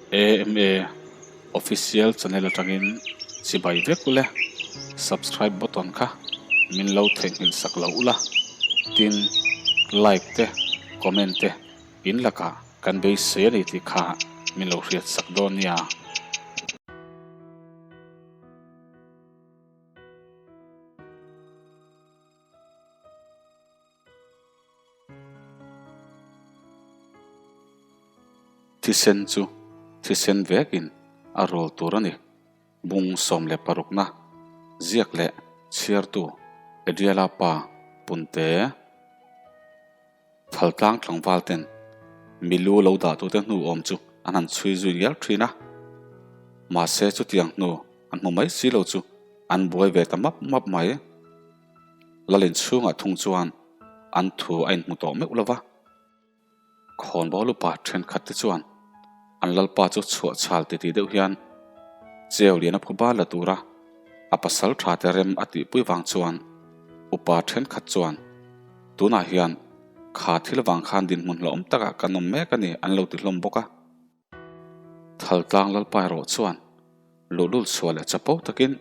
AMA Official channel atangin chibai vek ule, subscribe button kha min lo theihnghilh sak lo ula, tin like te comment te in lakah kan beisei a ni tih kha min lo hriat sak dawn nia. Thisen chu thisen vekin a rawl tur a ni. Bung 16 na ziak leh chhiartu Adriela pa Punte Thaltlang tlangval ten milu lo dahtute hnu awm chu an han chhui zui ngial thin a. Mahse chutiang hnu an hmu mai si lo chu an buai ve ta map map mai. Lalin chhungah thung chuan an thu a inhmu tawh meuh lo va. Khawnbawl upa thenkhat te chuan an lalpa chu chhuah chhal titi deuh hian cheu lian a phu bal la tura a pasal tha te rem a tihpui vang chuan upa thenkhat chuan tunah hian kha thil vang khan dinhmun hlauhawm takah kan awm mek a ni an lo ti hlawm bawk a. Thaltlang lalpa erawh chuan luhlul chhuah leh chapo takin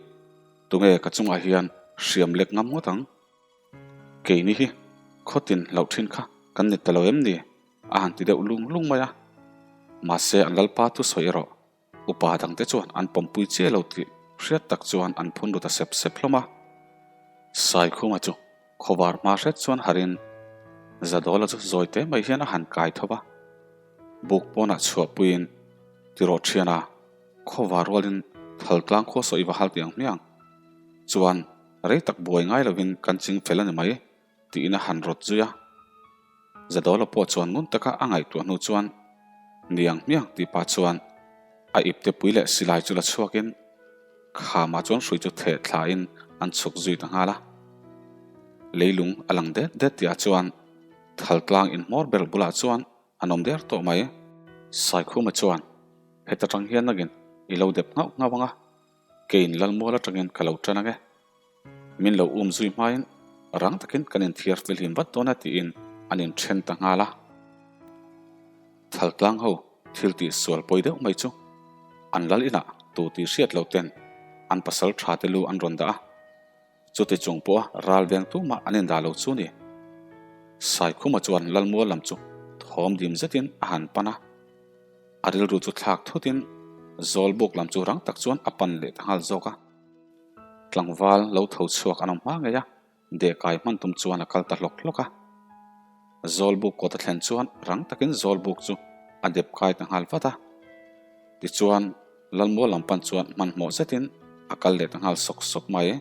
tunge ka chungah hian hriam lek ngam ngawt ang? Keini hi khawtin hlauh thin kha kan ni ta lo em ni? a han ti deuh lung lung mai a. Mahse an lalpa thusawi erawh upa dangte chuan an pawmpui chiah lo tih hriat tak chuan an phun ru ta sep sep hlawm a. Saikhuma chu Khawvar hma hret chuan harin Zadawla chu zawi te mai hian a han kai tho va. Buk pawnah chhuahpuiin tirawh thian a, khawvar rualin Thaltlang khua saw i va hal tih ang hmiang chuan rei tak buai ngai lovin kan ching fel a ni mai tiin a han rawt zui a. Zadawla pawh chuan ngun taka a ngaihtuah hnu chuan niang hmiang tih pah chuan a ipte pui leh silai chu la chhuakin Khamah chuan hrui chu theh thlain an chhuk zui ta nghal a. Leilung a lang det det tihah chuan Thaltlang inhmawr ber bulah chuan an awm der tawh mai. Saikhuma chuan, Heta tang hian nagin i lo dep nghauh nghauh ang a, keiin Lalmual atangin ka lo tan ang e. Min lo um zui hmain rang takin kan inthiar filhim vat dawn a tiin an inthen ta nghal a. Thaltlang ho thil tih sual pawi deuh mai chu an lal inah tu tih hriat lo ten an pasal tha te lu an rawn dah a, chuti chung pawha ral veng tumah an indah lo chu ni. Saikhuma chuan Lalmual lam chu thawm dim zetin a han pan a, a rilru chu thlak thutin Zawlbuk lam chu rang tak chuan a pan leh ta nghal zawk a. Tlangval lo tho chhuak an awm hma ngei a. Dehkai hman tum chuan a kal ta hlawk hlawk a. Zawlbuk kawt a thlen chuan rang takin Zawlbuk chu a dep kai ta nghal vat a. Tichuan, Lalmual lam pan chuan hmanhmawh zetin a kal leh ta nghal sawk sawk mai.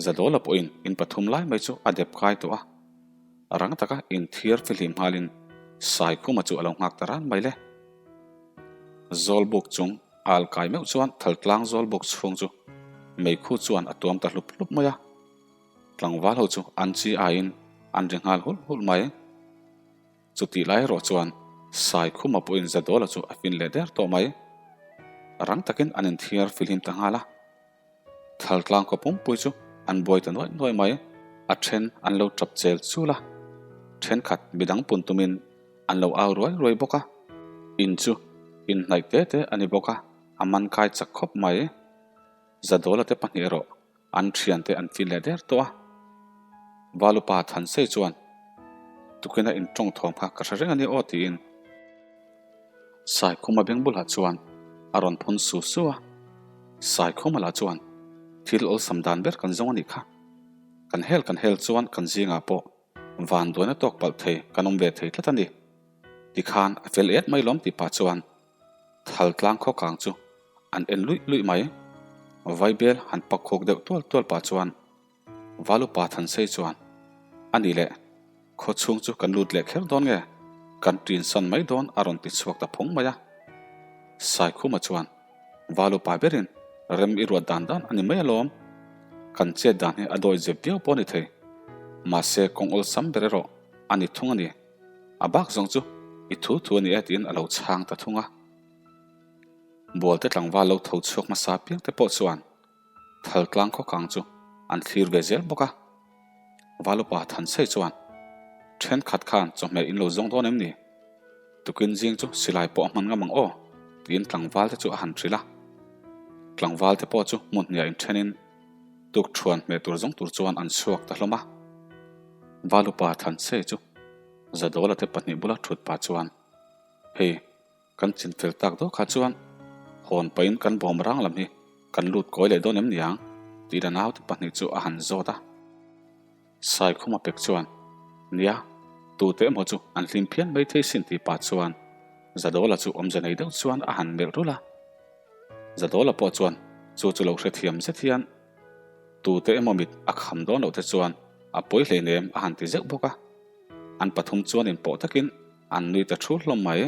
Zadawla pawhin in pathum lai mai chu a dep kai tawh a. Rang taka inthiar fihlim nghalin Saikhuma chu a lo nghak ta ran mai le. Zawlbuk chung al kai meuh chuan Thaltlang Zawlbuk chhung chu meikhu chuan a tuam ta hlup hlup mai a. Tlangval ho chu an chi aiin an ri nghal hulh hulh mai. Chutih lai erawh chuan Saikhuma pawhin Zadawla chu a fin leh der tawh mai. Rang takin an inthiar filhim ta nghal a. Thaltlang khaw pumpui chu an buai ta nuaih nuaih mai. A then an lo tap chel chul a, thenkhat midang pun tumin an lo au ruai ruai bawk a. In chu inhnaih te te a ni bawk a, a man kai chak khawp mai. Zadawla te pahnih erawh an thiante an fil leh der tawh a. Valupa Thansei chuan, Tukina intawng thawm kha ka hre reng a ni aw tiin. Saikhuma beng bulah chuan a rawn phun su su a, Saikhuma lah chuan thil awlsam dan ber kan zawng a nih kha. Kan hel kan hel chuan kan zingah pawh vanduaina tawk palh thei kan awm ve thei tlat a ni. Tikhan a fel et mai lawm tih pah chuan Thaltlang khawkang chu an en luih luih mai. Vaibel han pak khuk deuh tual tual pah chuan Valupa Thansei chuan, A ni le, khaw chhung chu kan lut leh kher dawn nge? Kan ṭin san mai dawn a rawn ti chhuak ta phung mai a. Saikhuma chuan, Valupa berin rem i ruat dan dan a ni mai alawm. Kan chet dan hi a dawi zep viau pawh a ni thei. Mahse kawng awlsam ber erawh a ni thung a ni. A bak zawng chu i thu thu a ni e tiin a lo chhang ta thung a. Bualte tlangval lo tho chhuak hmasa piang te pawh chuan Thaltlang khawkang chu an thlir ve zel bawk a. Valupa Thansei chuan, Thenkhat khan chawhmeh in lo zawng dawn em ni? Tukin zing chu silai pawh a hman ngam ang aw, Tiin tlangval te chu a han hrilh a. Tlangval te pawh chu hmun hniah inthenin tuk thuan hmeh tur zawng tur chuan an chhuak ta hlawm a. Valupa Thansei chu Zadawla te pahnih bula thut pah chuan, Hei, kan chin fel tak dawk kha chuan hawn pahin kan bawm rang lam hi kan lut kawi leh dawn em niang? Tiin a naute pahnih chu a han zawt a. Saikhuma pek chuan, Nia, tute emaw chu an hlim phian mai thei sin tih pah chuan Zadawla chu awmze nei deuh chuan a han melh rulh a. Zadawla pawh chuan chu chu lo hrethiam zet hian, Tute emaw mit a kham dawn loh te chuan a pawi hleinem a han ti zeuh bawk a. An pathum chuan inpawh takin an nui ta thu hlawm mai.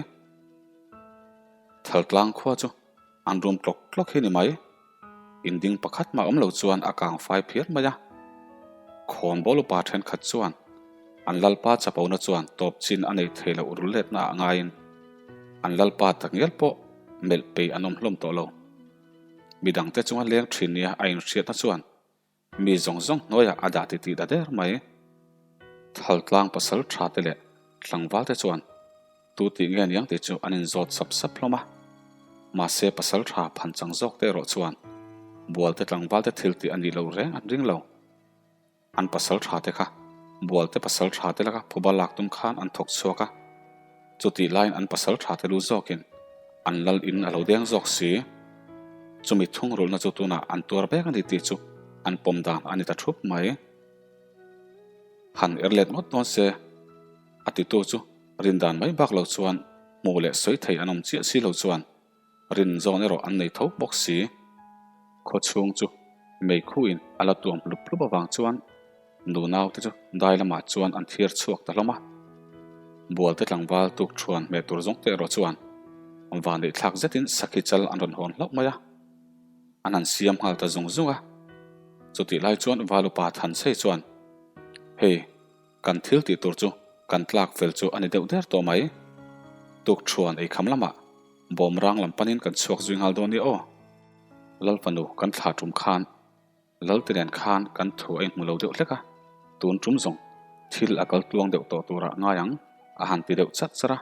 Thaltlang khua chu An rum tlawk tlawk hi ni mai. Inding pakhat mah awm lo chuan a kang fai phiar mai a. Khawnbawl upa thenkhat chuan an lalpa chapona chuan tawp chin a nei thei loh rul letna ah ngaiin an lalpa takngial pawh melh pei an awm hlawm tawh lo. Midangte chunga leng thin nia a inhriatna chuan Mi zawng zawng hnuaiah a dah titih ta der mai. Thaltlang pasal tha te leh tlangval te chuan tu tih nge niang tih chu an inzawt sap sap hlawm a. Mahse pasal tha phan chang zawk te erawh chuan Bualte tlangval te thil tih a nih loh reng an ring lo. An pasal tha te kha Bualte pasal tha te laka phuba lak tum khan an thawk chhuak a. Chutih laiin an pasal tha te lu zawkin an lal in a lo deng zawk si. Chumi thungrulhna chu tunah an tuar vek a ni tih chu an pawm dan a ni ta thup mai. Han er let ngawt dawn se, a titu chu rindan mai bak lo chuan hmuh leh sawi thei an awm chiah si lo chuan Rin zawn erawh an nei tho bawk si. Khaw chhung chu meikhuin a la tuam hlup hlup avang chuan nu naute chu dai lamah chuan an thir chhuak ta hlawm a. Bualte tlangval tuk thuan hmeh tur zawng te erawh chuan vanneih thlak zetin sakhi chal an rawn hawn hlauh mai a. An han siam nghal ta zung zung a. Chutih lai chuan Valupa Thanchhei chuan, Hei, Kan thil tih tur chu kan tlak fel chu a ni deuh der tawh mai. Tuk thuan ei kham lamah bawm rang lam panin kan chhuak zui nghal dawn nia aw. Lal fanu kan thla tum khan Lalte nen khan kan thu a inhmu lo deuh hlek a, tun tum zawng thil a kal tluang deuh tawh turah ngai ang a han ti deuh chat chat a.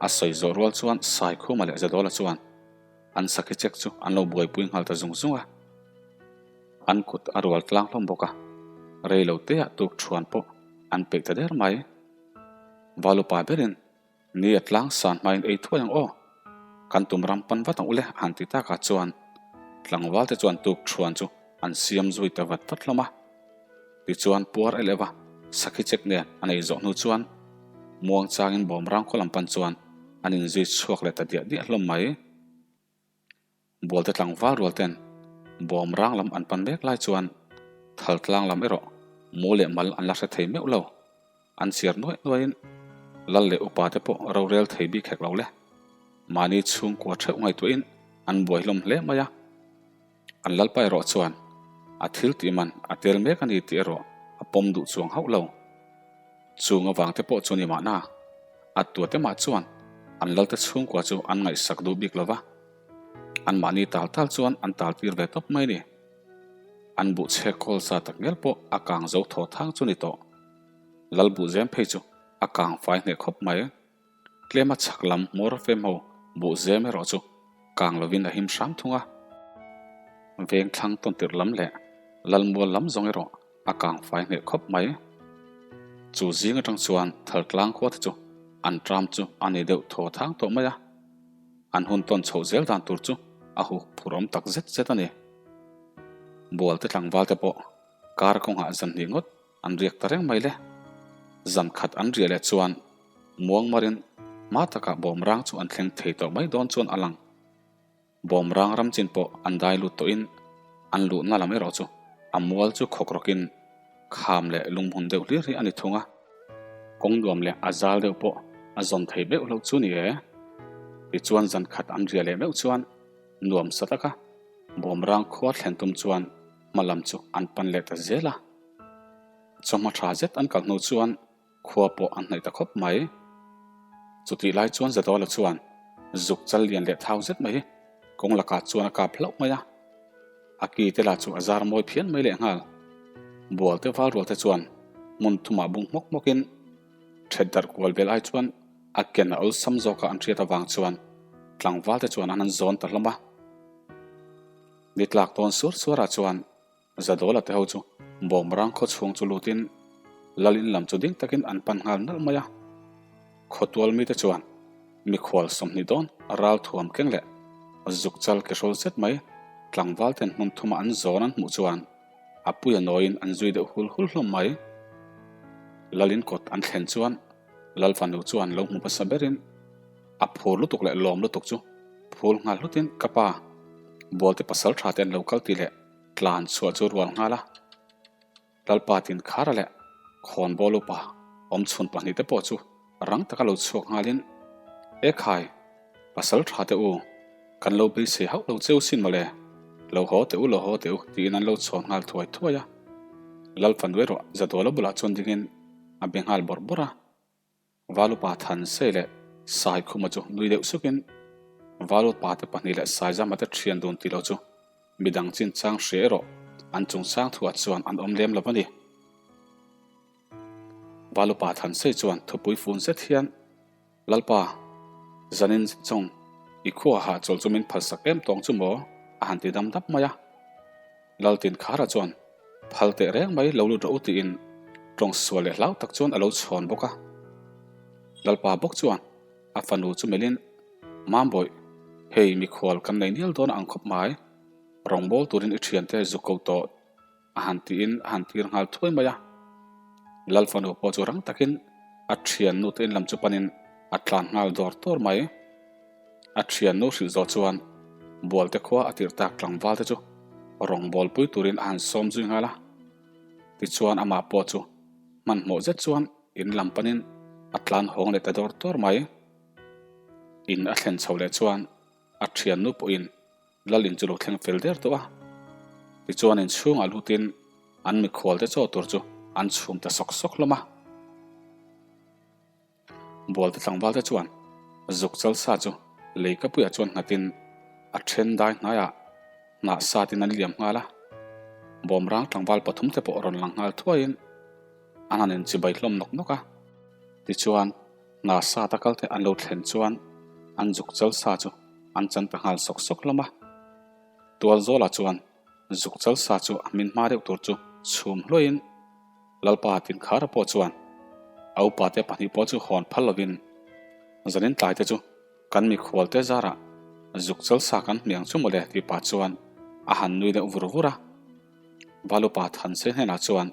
A sawi zawh rual chuan Saikhuma leh Zadawla chuan an sakhi chek chu an lo buaipui nghal ta zung zung a. An kut a rual tlang hlawm bawk a, rei lo te ah tuk thuan pawh an peih ta der mai. Valupa berin ni a tlang san hmain ei thuai ang aw, kan tum ram pan vat ang ule a han ti takah chuan tlangval te chuan tuk thuan chu an siam zui ta vat vat hlawm a. Tichuan puar eleuh a sakhi chek nen an ei zawh hnu chuan muang changin bawm rang khaw lam pan chuan an inzui chhuak leh ta diah diah hlawm mai. Bualte tlangval rual ten bawm rang lam an pan mek lai chuan thal tlang lam erawh mu leh mal an la hre thei meuh lo. An chhiar nuaih nuaihin lal leh upa te pawh rorel thei bik hek lo le. Mahni chhungkua theuh ngaihtuahin an buai hlawm hle mai a. An lalpa erawh chuan a thil tih man a tel mek a ni tih erawh a pawm duh chuang hauh lo. Chung avang te pawh chu ni mahna, a tuate mah chuan an lalte chhungkua chu an ngaihsak duh bik lo va, anmahni tal tal chuan an tal tir ve tawp mai ni. An buh chhe kawl sa tak ngial pawh a kang zo thaw thang chu ni tawh. Lal buh zem phei chu a kang fai hneh khawp mai. Tlema chhak lam hmawr fem ho buh zem erawh chu kang lovin a him hram thung a. Veng thlang tawn tirh lam leh Lalmual lam zawng erawh a kang fai hneh khawp mai. Chu zing atang chuan Thaltlang khua te chu an tram chu a ni deuh thaw thang tawh mai a. An hun tawn chhoh zel dan tur chu a huh phur awm tak zet zet a ni. Bualte tlangval te pawh kar kawngah zan hnih ngawt An riak ta reng mai le. Zan khat an riah leh chuan muangmarin hma takah bawmrang chu an thleng thei tawh mai dawn chuan a lang. Bawmrang ram chin pawh an dai lut tawhin an luhna lam erawh chu a mual chu khawk rawkin kham leh lunghmun deuh hlir hi a ni thung a. Kawng nuam leh a zal deuh pawh a zawn thei meuh loh chu ni e. Tichuan zan khat an riah leh meuh chuan nuam sa taka bawmrang khua thlen tum chuan hma lam chu an pan leh ta zel a. Chawhma tha zet an kal hnu chuan khua pawh an hnaih ta khawp mai. Chutih lai chuan Zadawla chuan zuk chal lian leh thau zet mai hi kawng lakah chuan a kap hlauh mai a. A ki te lah chu a zar mawi phian mai leh nghal. Bualte val rual te chuan hmun thumah bung hmawk hmawkin ṭhet darh kual vel ai chuan a ken a awlsam zawka an hriat avang chuan. tlangval te chuan an han zawn ta hlawm a. Ni tlak tawn sur suarah chuan Zadawla te ho chu Bawmrang khaw chhung chu lutin Lal in lam chu ding takin an pan nghal nalh mai a. Khawtual mite chuan mikhual 20 dawn ral thuam keng leh zuk chal ke hrawl zet mai tlangval ten hmun thuma an zawn an hmuh chuan a puia nawiin an zui deuh hul hul hlawm mai. Lal in kawt an thlen chuan Lal fanu chuan lo hmu hmasa berin a phur lutuk leh lawm lutuk chu phul nghal hlutin ka pa Bualte pasal tha te an lo kal ti leh tlan chhuah chu rual nghal a. Lalpa tin khara leh khawnbawl upa awm chhun pahnihte pawh chu rang taka lo chhuak nghalin, E khai, pasal tha teh u, kan lo beisei hauh lo cheu sin mawle, lo haw teh u, lo haw teh u, tiin an lo chhawn nghal thuai thuai a. Lalfan erawh Zaduala bulah chuan dingin a be nghal bawrh bawrh a. Valupa Thansei leh Saikhuma chu nui deuh sukin Valupa te pahnih leh Saizama te thian dun tih loh chu midang chinchang hria erawh an chungchang thuah chuan an awm lem lo a ni. Valupa Thansei chuan thupui fun zet hian, Lalpa, zanin zawng i khua hahchawlh chu min phalsak em tawng chu maw? a han ti dam dap mai a. Laltin Khara chuan phal teh reng mai lo lut rawh u tiin tawng sual leh hlau tak chuan a lo chhawn bawk a. Lalpa bawk chuan a fanu chu melhin, Mambawih, hei mikhual kan nei nial dawn ang khawp mai, rawngbâwl turin i thiante zu ko tawh a han tiin a han tir nghal thuai mai a. Lal fanu pawh chu rang takin a thiannu te in lam chu panin a tlan nghal dawr dawr mai. A thiannu hrilh zawh chuan Bualte khua a tirh tak tlangval te chu rawngbâwl pui turin a han sawm zui nghal a. Tichuan amah pawh chu hmanhmawh zet chuan in lam panin a tlan hawng leh ta dawr dawr mai. In a thlen chho leh chuan a thiannu pawhin Lal in chu lo thleng fel der tawh a. Tichuan in chhungah lutin an mikhual te chaw tur chu an chhum ta sawk sawk hlawm a. Bualte tlangval te chuan zuk chal sa chu lei ka puiah chuan nghatin a then dai hnaiah hnah satin an liam nghal a. Bawmrang tlangval pathum te pawh rawn lang nghal thuaiin an han inchibai hlawm nawk nawk a. Tichuan hna sata kal te an lo thlen chuan an zuk chal sa chu an chan ta nghal sawk sawk hlawm a. Tualzawla chuan zuk chal sa chu a hmin hma deuh tur chu chhum hluaiin Lalpa Tinkhara pawh chuan a upate pahnih pawh chu hawn phal lovin zanin tlaite chu kan mikhualte zarah zuk chal sa kan hmiang chu mawle tih pah chuan a han nui deuh vur vur a. Valupa Thansei hnenah chuan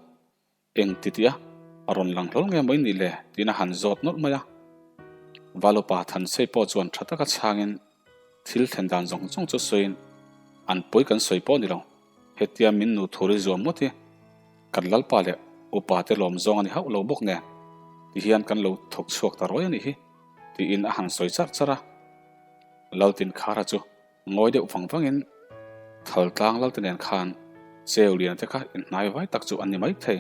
eng ti tih a rawn lang hlawl nge maw i nih le tiin a han zawt nawlh mai a. Valupa Thansei pawh chuan tha taka chhangin Thil thlen dan zawng zawng chu sawiin an pawi kan sawi pawh ni lo. Hetia min nu thur i zuam ngawt hi kan lalpa leh upa te lawm zawng a ni hauh lo bawk nen tihian kan lo thawk chhuak ta rawi a nih hi tiin a han sawi charh charh a. Laltinkhara chu ngawi deuh vang vangin Thaltlang lalte nen khan cheu lian te kha inhnai vai tak chu an ni maithei.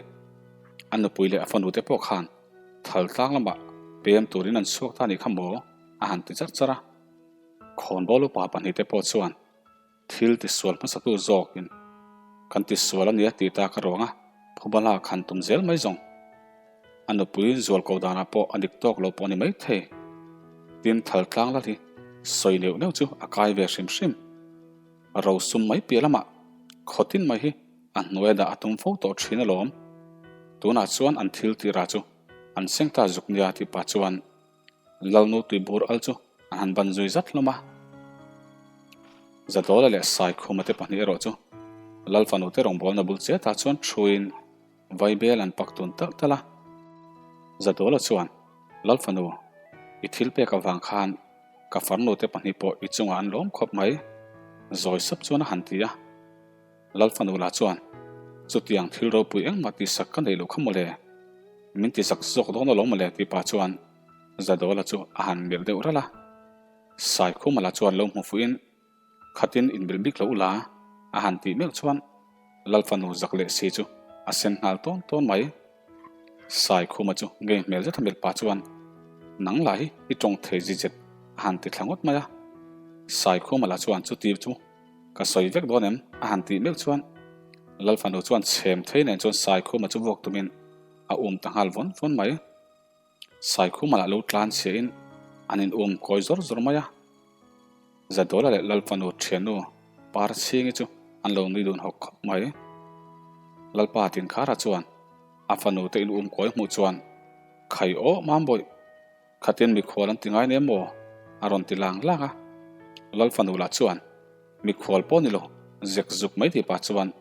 A nupui leh a fanu te pawh khan Thaltlang lamah pem turin an chhuak ta a nih kha maw a han ti charh charh a. Khawnbawl upa pahnihte pawh chuan thil tisual hmasatu zawkin kan tisual a nia tih tak a ruang a, Phubala khan tum zel mai zawng. A nupui zual ko danah pawh a dik tawk lo pawh a ni maithei. Tin, Thaltlang lal hi sawi neuh neuh chu a kai ve hrim hrim. Rosum mai piah lamah khawtin mai hi a hnuaia dah a tum fo tawh thin alawm. Tunah chuan an thil tirah chu an seng ta zuk nia tih pah chuan Lalnu tuibur al chu an han ban zui zat hlawm a. Zadawla leh Saikhuma te pahnih erawh chu Lal fanu te rawngbawlna bul chetah chuan thuin Vaibel an pak tun talh talh a. Zadawla chuan, Lal fanu, i thil pek avang khan ka farnu te pahnih pawh i chungah an lawm khawp mai, zawi sap chuan a han ti a. Lal fanu lah chuan, Chutiang thil ropui engmah tihsak ka neih loh kha mawle, min tizak zawk dawn alawm mawle tih pah chuan Zadawla chu a han melh deuh ralh a. Saikhuma lah chuan lo hmu fuhin, Khatin inmelh bik lo ula a han tih meuh chuan Lal fanu zak leh si chu a sen nghal tawn tawn mai. Saikhuma chu ngei hmel zet a melh pah chuan, Nang lah hi i tawng thei zizet a han ti thla ngawt mai a. Saikhuma lah chuan chuti chu Ka sawi vek dawn em? a han tih meuh chuan Lal fanu chuan chhem thei nen chuan Saikhuma chu vuak tumin a um ta nghal vawn vawn mai. Saikhuma lah lo tlan chhiahin an in um kawi zawr zawr mai a. Zadawla leh Lalfanu thiannu Parchhingi chu an lo nui dun hawk khawp mai. Lalpa Tinkhara chuan a fanu te in um kawi hmuh chuan, Khai aw Mambawih, khatin mikhual an ti ngai nem maw? a rawn ti lang lang a. Lalfanu lah chuan, Mikhual pawh ni lo, zek zuk mai tih pah chuan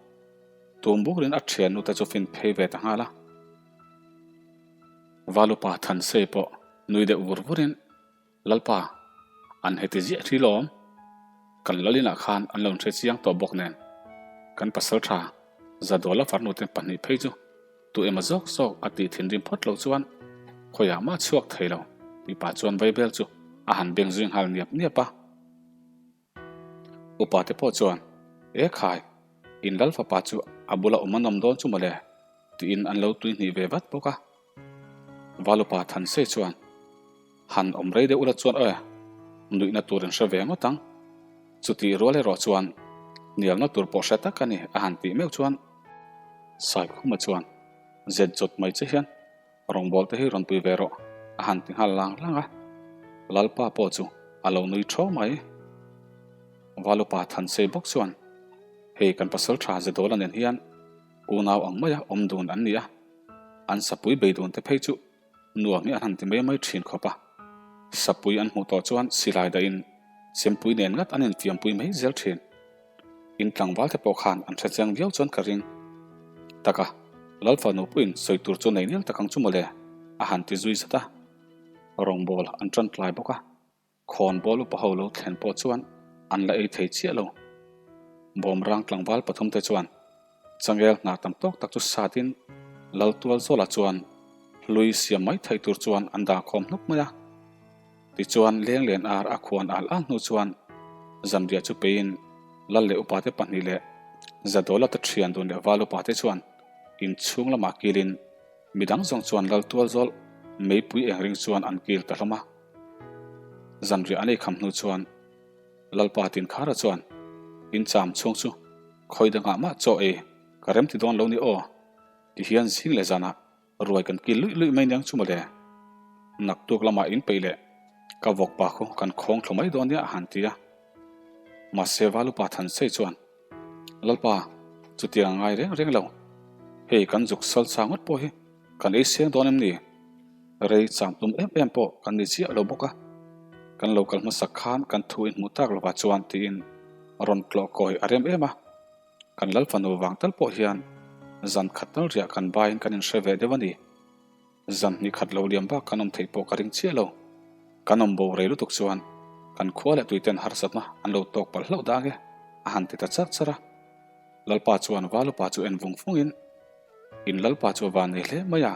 tum burin a thiannu te chu fin phei ve ta nghal a. Valupa Thansei pawh nui deuh vur vurin, Lalpa, an heti ziah ṭhi lawm. Kan Lalinah khan an lo hre chiang tawh bawk nen, kan pasal ṭha Zadawla farnute pahnih phei chu tu emaw zawk zawk a tih thinrim phawt loh chuan khawiah mah chhuak thei lo tih pah chuan Vaibel chu a han beng zui nghal niap niap a. Upa te pawh chuan, E khai, in lal fapa chu a bula awm a nawm dawn chu mawle, tiin an lo tui hnih ve vat bawk a. Valupa Thansei chuan, Han awm rei deuh ula chuan aw, nuihna tur in hre ve ngawt ang. Chutih rual erawh chuan hnialna tur pawh hre tak a ni a han tih meuh chuan Saikhuma chuan zet zawt mai che hian Rawngbâwl te hi rawn pui ve rawh, a han ti nghal lang lang a. Lalpa pawh chu a lo nui ṭhaw mai. Valupa Thansei bawk chuan, Hei kan pasal ṭha Zedawla nen hian unau ang maia awm dun an ni a, an sapui bei dun te phei chu nuam hi an han ti mai mai ṭhin khawp a. Sapui an hmuh tawh chuan silai dahin chempui nen ngat an infiampui mai zel ṭhin. In tlangval te pawh khan an hre chiang viau chuan ka ring. Taka, Lalfa nupuiin sawi tur chu nei nel tak ang chu mawle, a han ti zui zat a. Rawngbâwl an ṭan tlai bawk a, khawnbawl upa ho lo thlen pawh chuan an la ei thei chiah lo. Bawmrang tlangval pathumte chuan Changel hna tam tawk tak chu satin Laltual zawlah chuan hlui siam mai theih tur chuan an dah khawm hnuk mai a. Tichuan Lenglen ar a khuan al al hnu chuan zanriah chu peiin Lal leh upate pahnih leh Zadawla te thian dun leh val upate chuan inchhung lamah kilin midang zawng chuan Laltual zawl meipui eng ring chuan an kil ta hlawm a. Zanriah an ei kham hnu chuan Lalpa Tinkhara chuan in cham chhung chu khawi dangah mah chaw ei ka rem ti dawn lo ni aw ti hian zing leh zanah Ruai kan kil luih luih mai niang chu mawle. Naktuk lamah in peih leh ka vawk pa khu kan khawng thlu mai dawn nia a han ti a. Mahse Valupa Thansei chuan, Lalpa, chutiang a ngai reng reng lo. Hei kan zuk sal sa ngawt pawh hi kan ei seng dawn em ni? Rei cham tum em em pawh kan ni chiah lo bawk a. Kan lo kal hmasak khan kan thu inhmuh tak lovah chuan tiin rawn tlawh kawi a rem em a. Kan lal fanu vang tal pawh hian zan khat tal riah kan baiin kan inhre ve deuh a ni. Zan hnih khat lo liam bak kan awm theih pawh ka ring chiah lo. Kan awm bo rei lutuk chuan kan khua leh tuiten harsatna an lo tawk palh hlauh dak e, a han ti ta char char a. Lalpa chuan Valupa chu en vung vungin, In Lalpa chu a van nei hle mai a,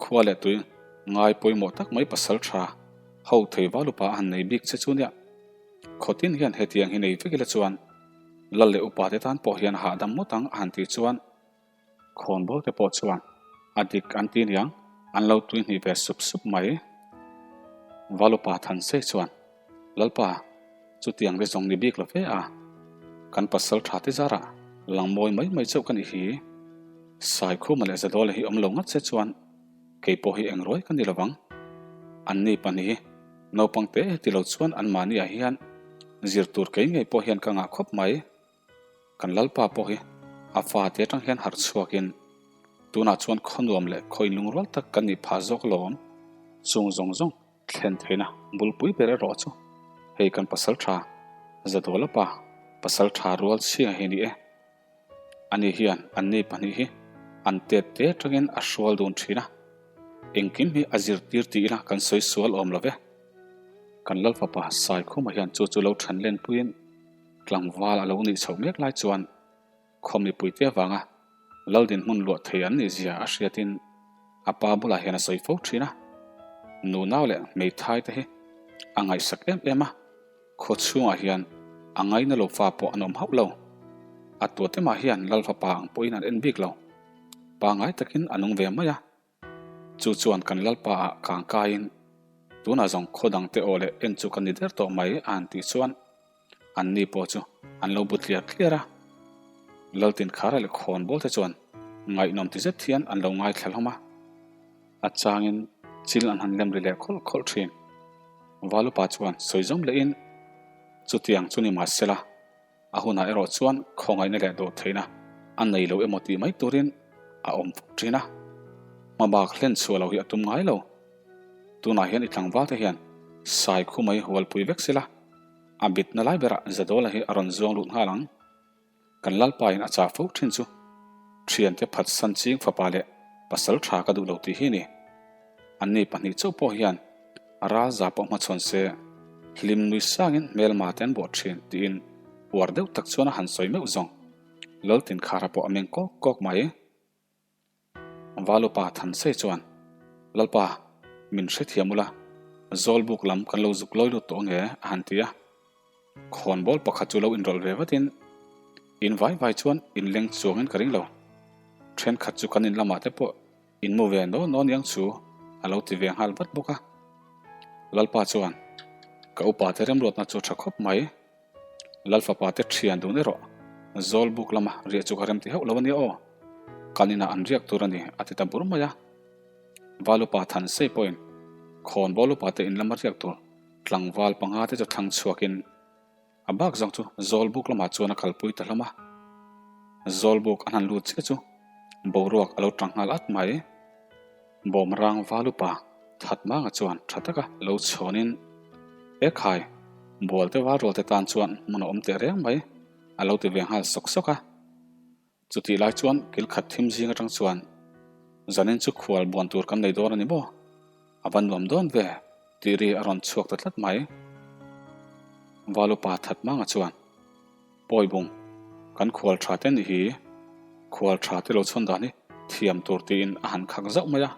khua leh tui ngai pawimawh tak mai pasal tha ho thei Valupa a han nei bik che chu nia. Khawtin hian hetiang hi nei vek ila chuan Lal leh upa te tan pawh hian hahdam ngawt ang a han tih chuan khawnbawl te pawh chuan a dik an ti niang an lo tui hnih ve sup sup mai. Val upa Thansei chuan Lalpa chutiang te zawng ni bik lo ve a, kan pasal tha te zarah lang mawi mai mai chauh ka nih hi. Saikhuma leh Zadawla hi awm lo ngat se chuan kei pawh hi eng ruai ka ni lo vang. Anni pahnih hi naupang te ti lo chuan anmahni ah hian zir tur kei ngei pawh hian ka ngah khawp mai. Kan Lalpa pawh hi a fate atang hian harh chhuakin tunah chuan khaw nuam leh khaw inlungrual tak kan nih phah zawk alawm. Chung zawng zawng thlen theihna bulpui ber erawh chu hei kan pasal tha Zadawla pa pasal tha rual chhia hi ni e. Ani hian anni pahnih hi an tet te atangin a hrual dun thin a, engkim hi a zirtir ti ila kan sawi sual awm lo ve. Kan Lalfapa Saikhuma hian chu chu lo then lenpuiin tlangval a lo nih chhoh mek lai chuan khaw mipuite avanga Lal dinhmun luah thei an nih zia a hriatin a pa bulah hian a sawi fo thin a, nunau leh hmeithai te hi a ngaihsak em em a. Khaw chhungah hian a ngaina lo fa pawh an awm hauh lo. A tuate mah hian Lal fapa ang pawhin an en bik lo. Pangai takin a nung ve mai a. Chu chuan kan Lalpa ah kang kaiin tunah zawng khaw dang te aw leh en chu ka ni der tawh mai a han tih chuan an ni pawh chu an lo bu tliar tliar a. Laltin Khara leh Khawnbawl te chuan ngaihnawm ti zet hian an lo ngaithla hlawm a. A changin chil an han lem ri leh khawlh khawlh thin. Valupa chuan sawi zawm lehin. Chutiang chu ni mahsela, a hunah erawh chuan khawngaihna leh dawhtheihna a nei lo emaw tih mai turin a awm fuk thin a. Hmabak hlen chhuah lo hi a tum ngai lo. Tunah hian i tlangval te hian sai khu mai hualpui vek sela, a bitna lai berah Zadawla hi a rawn zuang lut nghal ang. Kan Lalpa in a chah fo thin chu thiante phatsan ching fapa leh pasal tha ka duh lo tih hi ni. Anni pahnih chauh pawh hian a ral za pawh hmachhawn se hlim nui sangin hmelma te an bawh thin tiin uar deuh tak chuan a han sawi meuh zawng. Laltinkhara pawh a meng kawk kawk mai. Valupa Thansei chuan, Lalpa, min hrethiam ula, Zawlbuk lam kan lo zuk lawi lut tawh ange, a han ti a. Khawnbawl pakhat chu lo inrawlh ve vatin, In vai vai chuan in leng chuangin ka ring lo. Thenkhat chu kan in lamah te pawh in mu ve naw naw niang chu, a lo ti ve nghal vat bawk a. Lalpa chuan, Ka upa te remruatna chu tha khawp mai. Lalfapa te thian dun erawh Zawlbuk lama riah chu ka rem ti hauh lo a nia aw. Kan inah an riak tur a ni a ti ta bur mai a. Valupa Thansei pawhin khawnbawl upa te in lama riak tur tlangval panga te chu thlang chhuakin a bak zawng chu Zawlbuk lamah chuan a kalpui ta hlawm a. Zawlbuk an han lut chiah chu boruak a lo tang nghal at mai. Bawmrang Valupa Thatmanga chuan tha taka lo chhawnin, E khai, Bualte Valrualte tan chuan hmun a awm teh reng mai, a lo ti ve nghal sawk sawk a. Chutih lai chuan kil khat thim zing atang chuan, Zanin chu khual buan tur kan nei dawn a ni maw? A va nuam dawn ve, tih ri a rawn chhuak ta tlat mai. Valupa Thatmanga chuan, Pawibung, kan khual tha te nih hi, khual tha te lo chhawn dan hi thiam tur tiin a han khak zauh mai a.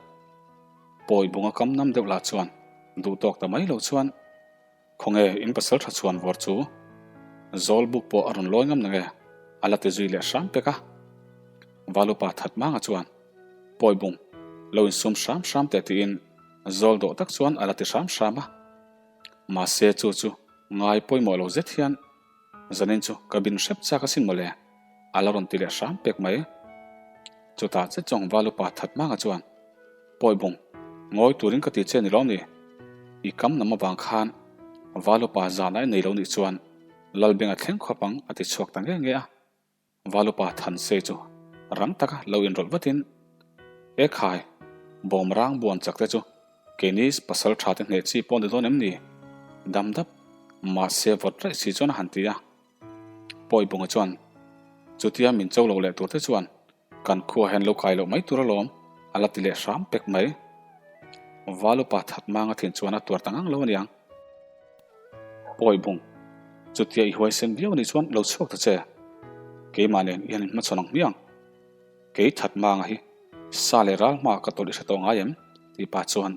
Pawibunga kam nam deuh lah chuan duh tawk ta mai lo chuan, Khawnge in pasal tha chhuan vawr chu? Zawl buk pawh a rawn lawi ngam nange? A la ti zui leh hram pek a. Valupa Thatmanga chuan, Pawibung, lo insum hram hram teh tiin zawl dawh tak chuan a la ti hram hram a. Mahse chu chu ngai pawimawh lo zet hian Zanin chu ka bin hrep chak asin mawle, a la rawn ti leh hram pek mai. Chutah che chuang Valupa Thatmanga chuan, Pawibung, ngawi turin ka ti che ni lawm ni? I kam nam avang khan Valupa zana i nei lo nih chuan Lalbenga thleng khawp ang a ti chhuak ta nge nge a. Valupa Thansei chu rang taka lo inrawlh vatin, E khai, bawm rang buan chak te chu keini pasal tha te hneh chi pawh ni dawn em ni? Dam dap, mahse vawt raih si chuan a han ti a. Pawibunga chuan, Chutia min cho lo leh tur te chuan kan khua hian lo kai loh mai tur alawm, a la ti leh hram pek mai. Valupa Thatmanga thin chuan a tuar ta ngang lo aniang. Pawi bung, chutia i huaisen viau anih chuan lo chhuak ta che. Keimah nen i han inhmachhawn ang hmiang. Kei that manga hi sa leh ral hmaah ka tawlh i hre tawh ngai em? tih pah chuan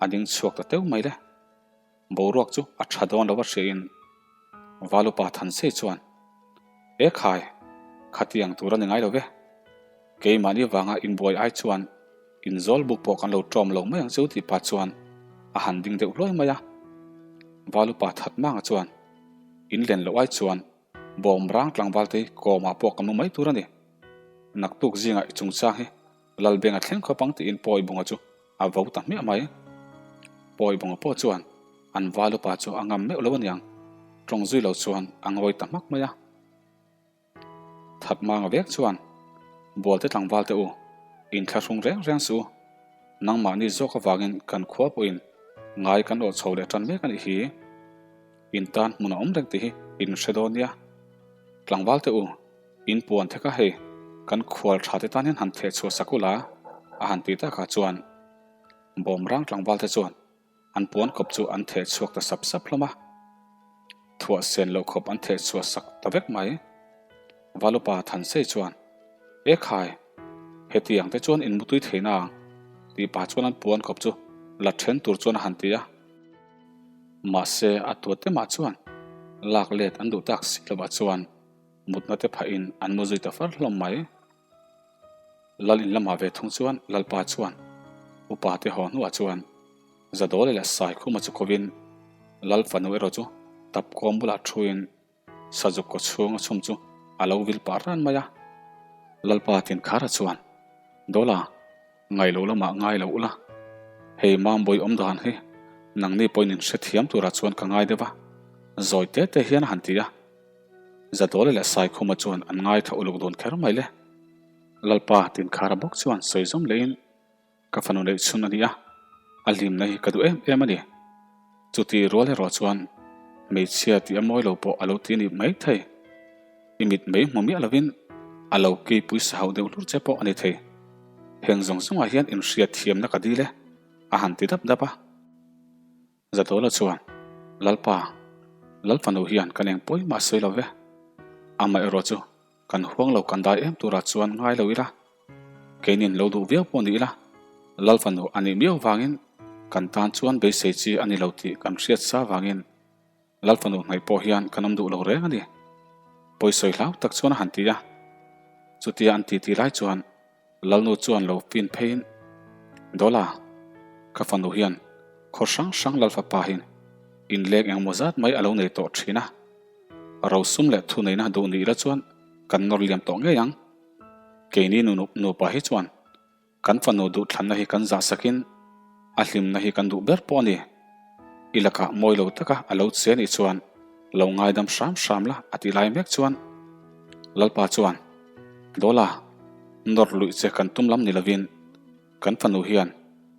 a ding chhuak ta teuh mai le. Boruak chu a tha dawn lo a hriain Valupa Thansei chuan, E khai, khatiang tur a ni ngai lo ve. Keimahni vanga inbuai ai chuan inzawl buk pawh kan lo ṭawm lo mai ang chu tih pah chuan a han ding deuh hluai mai a. Valupa Thatmanga chuan in len loh ai chuan bawm rang tlangval te hi kawmah pawh ka mu mai tur a ni. Naktuk zingah i chungchang hi Lalbenga thleng khawp ang tiin Pawibunga chu a vo ta hmiah mai. Pawibunga pawh chuan an Valupa chu a ngam meuh lo aniang, ṭawng zui lo chuan a ngawi ta hmak mai a. That manga vek chuan, Bualte tlangval te u, inthlahrung reng reng suh u. Nangmahni zawk avangin kan khua pawhin ngai kan awh chho leh tan mek a nih hi. In tan hmun a awm reng tih hi in hre dawn nia. Tlangval te u, in puan thek a hei, kan khual tha te tan hian han theh chhuah sak ula, a han ti takah chuan Bawmrang tlangval te chuan An puan kawp chu an theh chhuak ta sap sap hlawm a, thuah sen loh khawp an theh chhuah sak ta vek mai. Valupa Thansei chuan, E khai, hetiang te chuan in mutui thei na ang, tih pah chuan an puan kawp chu la then tur chuan a han ti a. Mahse, a tuat te mah chuan lak let an duh tak si lovah chuan mutna te phahin an mu zui ta far hlawm mai. Lal in lamah ve thung chuan Lalpa chuan upa te haw hnuah chuan Zadawla leh Saikhuma chu kovin Lal fanu erawh chu tap kawm bulah thuin Sazuk kaw chhung a chhum chu a lo vil pah ran mai a. Lalpa Tinkhara chuan Dawla ngailo lamah ngai lo ula, hei Mambawi awm dan hi nangni pawhin in hrethiam turah chuan ka ngai deuh a. Zawi te te hian a han ti a. Zadawla leh Saikhuma chuan an ngaithla uluk dun kher mai le. Lalpa Tinkhara bawk chuan sawi zawm lehin, Ka fanu neih chhun a ni a, a hlimna hi ka duh em em a ni. Chuti rual erawh chuan hmeichhia tih a mawi lo pawh a lo ti a ni mai thei. I mit mai hmu miah lovin a lo keipui sa hauh deuh hlur che pawh a ni thei. Heng zawng zawngah hian inhriat thiamna ka dil e, a han ti dap dap a. Zadawla chuan, Lalpa, Lalfanu hian kan eng pawi mah sawi lo ve. Amaherawh chu kan huang lo kan dai em turah chuan ngai lo ila, keinin lo duh viau pawh ni ila, Lalfanu a nih miau vangin kan tan chuan beisei chi a ni lo tih kan hriat sa vangin Lalfanu hnaih pawh hian kan awm duh lo reng a ni. Pawisawi hlau tak chuan a han ti a. Chutia an titi lai chuan Lalnu chuan lo fin pheiin, Dawla, ka fanu hian khaw hrang hrang Lalfapa hi inleng engmaw zat mai a lo nei tawh thin a, rosum leh thuneihna duh ni ila chuan kan nawr liam tawh ngei ang. Keini nupa hi chuan kan fanu duhthlanna hi kan zah sakin a hlimna hi kan duh ber pawh a ni. I lakah mawi lo taka a lo che nih chuan lo ngaidam hram hram la a ti lai mek chuan Lalpa chuan, Dawla, nawr luih che kan tum lam ni lovin kan fanu hian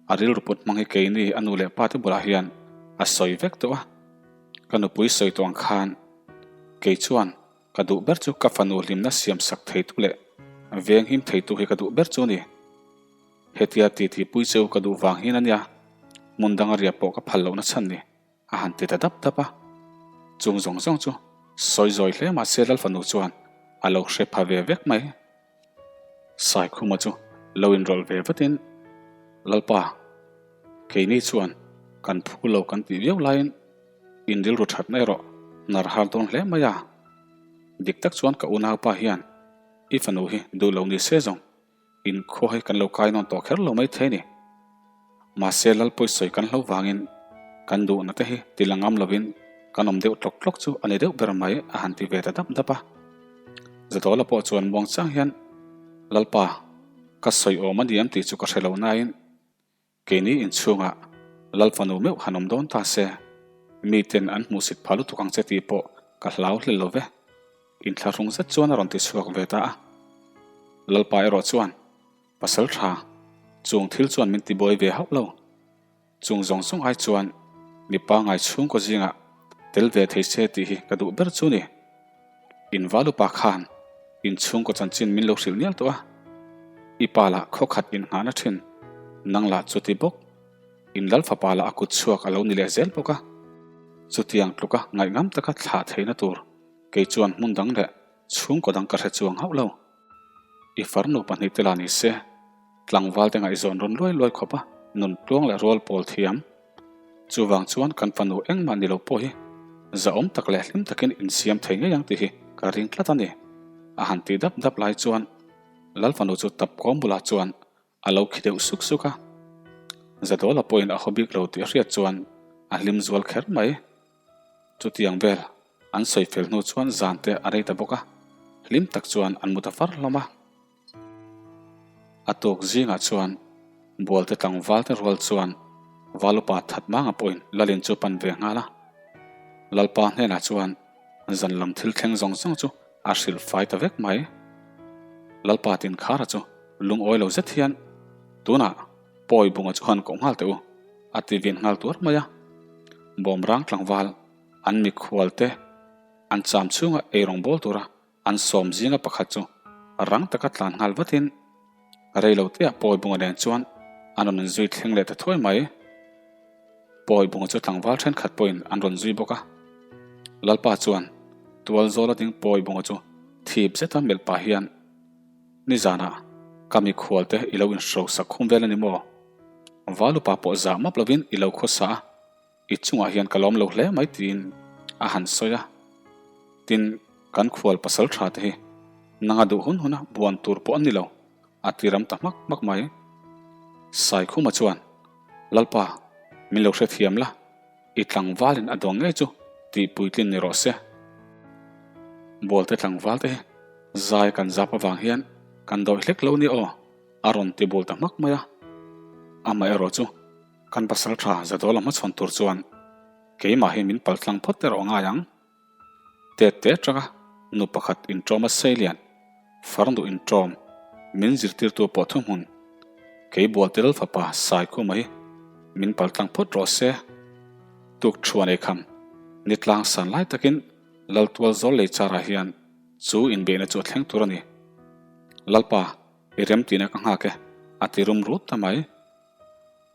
a rilru put hmang hi keini a nu leh pa te bulah hian a sawi vek tawh a, ka nupui sawi tawh ang khan kei chuan ka duh ber chu ka fanu hlimna siam sak theitu leh veng him theitu hi ka duh ber chu a ni. Hetia titi pui cheu ka duh vang hian a nia, hmun danga riah pawh ka phal lohna chhan ni. A han ti ta dap dap a, chung zawng zawng chu sawi zawi hle mah se Lalfanu chuan a lo hre pha ve vek mai. Saikhuma chu lo inrawlh ve vatin, Lalpa, keini chuan kan phu lo kan tih viau laiin in rilru thatna erawh hnar har dawn hle mai a. Dik tak chuan ka unaupa hian i fanu hi duh lo ni se zawng Inkhua hi kan lo kai nawn tawh kher lo mai thei a ni. Mahse Lalpawi sawi kan hlo vangin kan duhna te hi ti la ngam lovin kan awm deuh tlawk tlawk chu a ni deuh ber mai a han ti ve ta dap dap a. Zadawla pawh chuan muang chang hian Lalpa ka sawi awm a ni em tih chu ka hre lo nain Keini inchhungah Lal fanu meuh han awm dawn ta se, miten an hmuhsit phah lutuk ang che tih pawh ka hlau hlel lo ve. Inthlahrung zet chuan a rawn ti chhuak ve ta a. Lalpa erawh chuan, Pasal tha, chung thil chuan min tibuai ve hauh lo. Chung zawng zawng ai chuan mi pangai chhungkaw zingah tel ve thei se tih hi ka duh ber chu ni. In valupa khan in chhungkaw chanchin min lo hrilh nial tawh a, i pa lah khawkhat in nghahna thin, nang lah chuti bawk, in lal fapa lah a kut chhuak a lo ni leh zel bawk a, chutiang tluka ngaihngam taka thlah theihna tur kei chuan hmun dang leh chhungkaw dang ka hre chuang hauh lo. I farnu pahnihte lah ni se, tlangvalte ngaihzawn rawn luai luai khawp a, nun tluang leh rual pawl thiam. Chuvang chuan kan fanu engmah ni lo pawh hi zahawm tak leh hlim takin insiam thei ngei ang tih hi ka ring tlat a ni. A han tih dap dap lai chuan Lal fanu chu tap kawm bulah chuan a lo khi deuh suk suk a. Zadawla pawhin a haw bik lo tih a hriat chuan a hlim zual kher mai. Chutiang vel an sawi fel hnu chuan zan te a rei ta bawk a, hlim tak chuan an mu ta far hlawm a. A tuk zingah chuan Bualte tlangvalte rual chuan Valupa Thatmanga pawhin Lalin chu pan ve nghal a. Lalpa hnenah chuan zan lam thil thleng zawng zawng chu a hrilh fai ta vek mai. Lalpa Tinkhara chu lungawi lo zet hian, Tunah Pawi bunga chu han koh nghal teh u, a ti vin nghal tuar mai a. Bawmrang tlangval an mikhualte an cham chhunga eirawng bawl tura An sawm zinga pakhat chu rang taka tlan nghal vatin reiloteah Pawi bunga nen chuan an rawn inzui thleng leh ta thuai mai. Pawi bunga chu tlangval thenkhat pawhin an rawn zui bawk a. Lalpa chuan tual zawla ding Pawi bunga chu thip zeta melh pah hian, Nizanah ka mikhualte i lo inhrosak khum vel a ni maw? Valupa pawh zah map lovin i lo khawsa a. I chungah hian ka lawm lo hle mai tiin a han sawi a. Tin, kan khual pasal tha te hi nanga duh hun huna buan tur pawh an ni lo, a ti ram ta hmak hmak mai. Saikhuma chuan, Lalpa, min lo hrethiam la, i tlangvalin a duang ngei chu tih puitlin ni rawh se. Bualte tlangval te hi zai kan zap avang hian kan dawih hlek lo ni aw, a rawn ti bul ta hmak mai a. Amaherawhchu, Kan pasal tha Zadawla hmachhawn tur chuan Keimah hi min paltlang phawt erawh ngai ang. Tet te atanga nu pakhat inṭawm a seilian, farnu inṭawm, min zirtirtu pawh thuhmun, kei Bualtel fapa Saikhuma hi min paltlang phawt rawh se. Tuk thuan ei kham, ni tlang san lai takin Laltual zawl lei charah hian chu inbeihna chu a thleng tur a ni. Lalpa, i remtihna ka nghak e, a ti rum rut ta mai.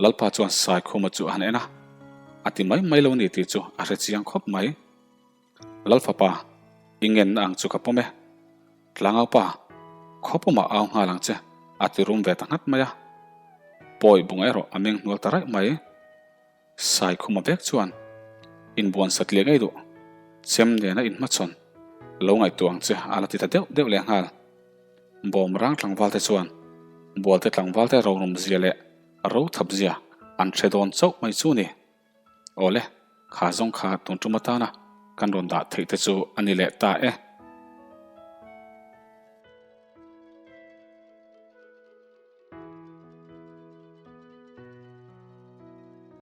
Lalpa chuan Saikhuma chu a han en a, a ti mai mai lo ni tih chu a hre chiang khawp mai. Lalfapa, i ngenna ang chu ka pawm e. Tlangaupa, khawpumah au nghal ang che, a ti rum ve ta nghat mai a. Pawi bung erawh a meng hnual ta raih mai. Saikhuma vek chuan inbuan satliah ngei duh, chem nena inhmachhawn lo ngaihtuah ang che a la ti ta deuh deuh leh nghal. Bawm rang tlangvalte chuan Bualte tlangvalte rorum zia leh ro thap zia an hre dawn chauh mai chu ni. Awle, kha zawng kha tun tum atana kan rawn dah theih te chu a ni leh ta e.